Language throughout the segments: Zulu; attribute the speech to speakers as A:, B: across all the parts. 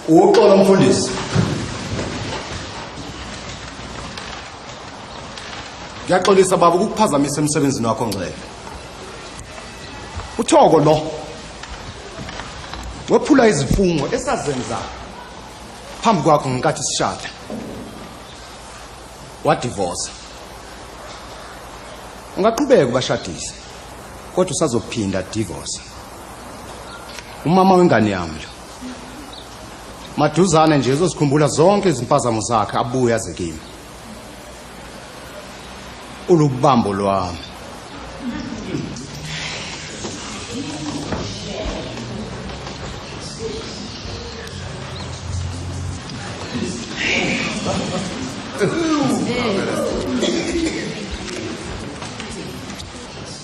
A: Uxolo mfundisi. Ngiyaxolisa baba ukukuphazamisa emsebenzini wakho ngcwele. Uthoko lo wephula izifungo esazenza phambi kwakho ngenkathi sishada. Wadivorce. Ungaqhubeka ubashadise kodwa usazophinda divorce. Umama wengane yami lo. Maduzane nje uzozikhumbula zonke izimpazamo zakhe abuye aze kimi. Ulubambo lwami.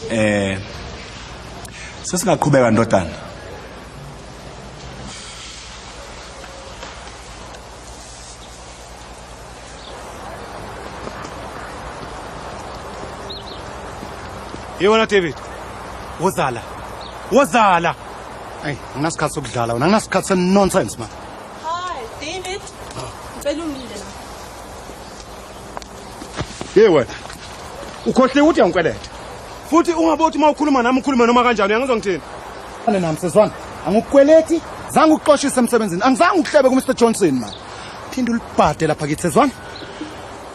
B: Eh Sesingaqhubeka ndodana.
C: Hey wena David. Wozala. Wozala.
A: Hey, anginasikhathi sokudlala wena, anginasikhathi se-nonsense man.
D: Hi, David. Ngicela ungile la.
A: Hey wena. Ukhohliwe ukuthi uyangikweleta.
C: Futhi ungabothi uma ukhuluma nami ukhulume noma kanjani, uyangizwa ngithini?
A: Ane nami sezwana. Angikukweleti, zange ukuxoshise emsebenzini. Angizange ukuhlebe kuMr Johnson man. Phinde ulibhade lapha kithi sezwana.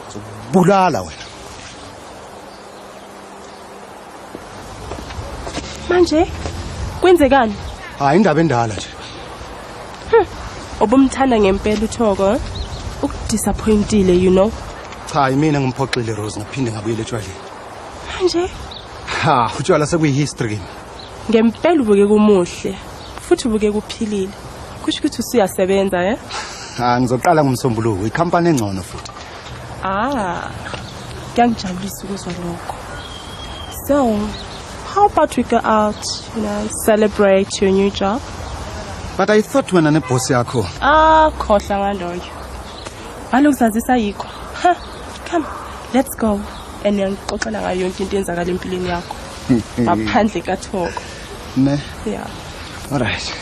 A: Ngizokubulala wena.
D: Manje kwenzekani?
A: Hayi indaba endala nje.
D: Ubumthanda ngempela uThoko. Eh? Ukudisappointile, you know.
A: Cha, imina ngimphoxile Rose ngaphinde ngabuyela etshwaleni.
D: Manje
A: Ha, utshwala sekuyihistory kimi.
D: Ngempela ubukeka umuhle futhi ubukeka uphilile. Kusho ukuthi usuyasebenza eh?
A: Ha, ngizoqala ngomsombuluko, ikhampani engcono futhi.
D: Ah. Kuyangijabulisa ukuzwa lokho. So, how about we go out, celebrate your new job?
A: But I thought wena neboss yakho.
D: Ah, khohlwa ngaloyo. Balokuzazisa yikho. Ha, come, let's go. And ngiyangixoxela ngayo yonke into eyenzakala empilweni yakho. Ngaphandle kaThoko.
A: Ne?
D: Yeah.
A: All right.